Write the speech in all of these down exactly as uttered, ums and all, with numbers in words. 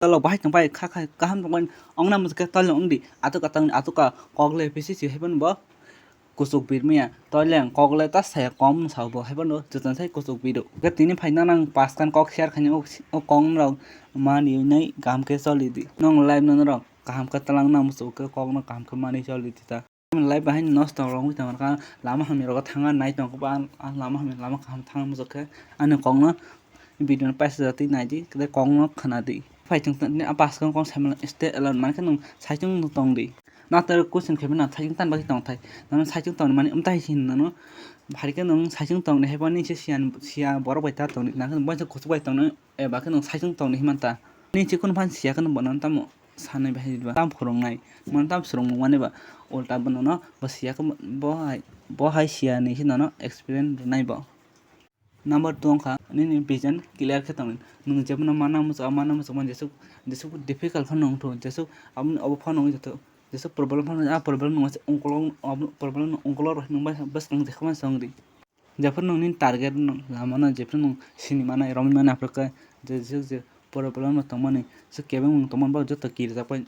Tolok bahai tongpai kha kha kaham tongpai ongna muchukhe tolni ongdi. Atuk atang atuk a kok le pisi si haiphano bo kuchuk birmaya. Toleng kok le ta saya kom sao bo haiphano chwtang sai kuchuk biru. Ke tini phaina nang paskan kok share khaini o kong rok mani nai kaham khe choli di. Nong live no norok kaham khe twlang na muchukhe kok no kaham khe mani choli di ta. Life bahai nosto rwngwi tongkha, lama hamya rogo thangna nai tongkha, ba ang lama hamya lama kaham thangna muchukhe ani kokno video no paisa jatwi naidi, tei kokno khwnadi. Phai chwng tini a paskang kok saimano stay alone, mankhe nwng saichung tongdi. Nator question khaimano saichung tan bagwi tongthai, nang saichung tongmani wngtai hinwi nano, phaikhe nwng saichung tongdi haibani se siya borok bai ta tongdi, nang boisa kuchuk bai tongdi. Eba khe nwng saichung tongdi hinmanta. Nini chikon phan siya khe nwng bono tamo sanai bahai ba, tam phwrwngnai, bono tam swrwngmung mani ba, ulta bono no bo siya khe bo hai, bo hai siya ni khe nono experience rwnai bo. Number two wngkha nini vision clear khe tongdi. Nwng jebono mana muchung, mana muchung man jesuk, jesuk difficult phano wngthu, jesuk aboni obo phano wngwi tongthu, jesuk problem phano, a problem nwng ungkolog, problem nwng ungkolog rw hinwi bwskang jekhama songdi. Jephuru nwng nini target no lamano, jephuru nwng sini manai, romwi manai, aphuru khe je, je, je problem no tongmani, se kebengmung tongmani, borok joto kirijak pai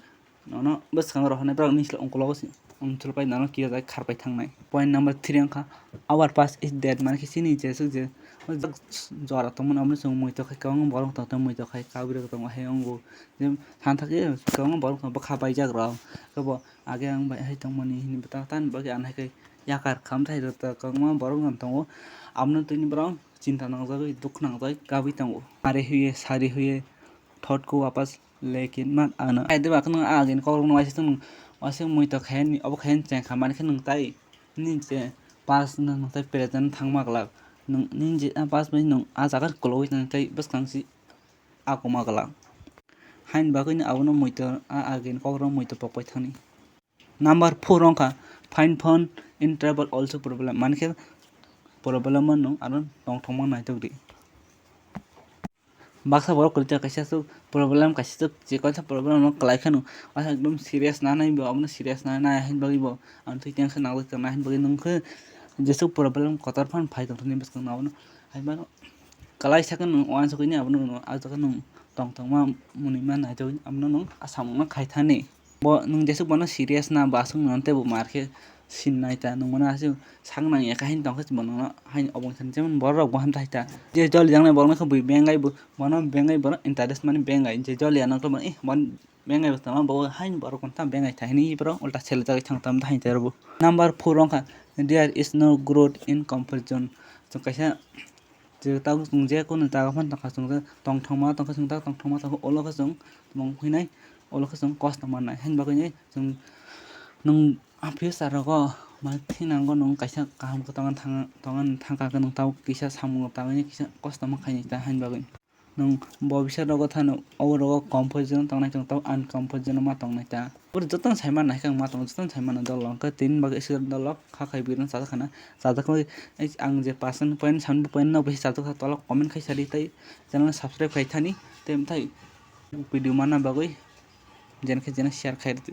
nono bwskango rohornai, borok nini slai ungkologo se wngthulpai nono kirijak kharpai thangnai. Point number three wngkha, our past is dead, mane khe chini jesuk je jora tongmani, omono chwng muitok khai, kwbangma borok tongthok muitok khai, kabui rok tongo hai wngo, je thanthakhe kwbangma borok tongo bwkha paijak rok, khe bo age ang bai hai tongmani hinwi bwtang tani bagwi ang hai khe yakar khamthai rok ta kwbangma borok no tongo. Abono tini borok chinta nangjagwi dukhu nangjagwi kabui tongo. Are huye sari huye thot ko wapas lekin mat ano. Hai de ba kheno agini kokrok no waisa chwng waisa muitok khayan obo khayan chengkha mani khe nwng tai nini je past no nwng tai present thangma glak. Nwng nini je past bai nwng ah jaga kologwi tong tai bwskang si akoma glak. Haini bagwi no abono muitok ah agini kokrok muitok pokpai thani. Number four wngkha, find fun in trouble also problem. Mani khe problem o nwng aro tongthokma naitokdi. Baksa borok kwrwikha kaisa swk problem, kaisa swk chikon sa problem no kwlai kheno, waisa ekdom serious nanai bo, abono serious nanai, haini bagwi bo ang twi tension nangjak tongnai, haini bagwi nwng khe jeswk problem kotor phano phai tongthokni bwskang no abono, haini bagwi kwlai sakhe nwng uansukgwi abono, ah jaga nwng tongthokma mwnwi ma naitokgwi abono nwng ah samungno khai thani. Bo nwng jeswk bono serious na, bo aswk nwng teibo mar khe sin nai ta, nwng bono aswk sak nang ya khe haino tong khe bo nwngno haino obo wngkha, jemon borok rok bo hamjak hai ta, je joli jaknai borok no khe bui bengai bo, bono bengai bono interest mani bengai, je joli ya nang khe bono, eh, bono bengai bo tongma bo haino borok bono tamo bengai ta hinwi borok ulta sele jagwi thang tamo ta haino tei rw bo. Number four wngkha, there is no growth in comfort zone. Chwng kaisa Je tabuk chwng je kunu jaga phano tongkha, chwng je tongthokma tongkha, chwng tak tongthokma tongkha, ulo khe chwng tongmung phinai, ulo khe chwng kosto mannai. Haini bagwi chwng nwng future rogo mane thinango nwng kaisa kaham khe tongna thang, tongna thangkha khe nwng tabuk kisa samung tangwi kisa kosto ma khainai ta haini bagwi. Nwng bo bisa rogo thano, o rogo comfort zone tongnai chwng tabuk uncomfort zone ma tongnai ta. Oro jotono sai mannai khe ang ma tongo, jotono sai mano dol hwnkhe tini bagwi swk dol kha khai bwrwino chajak khana. Chajak bai ang je percent point seventy point no bai chajak kha, tolok comment khai sadi tei channel subscribe khai thani tei mthai video mana bagwi jen khe jen share khai rwdi.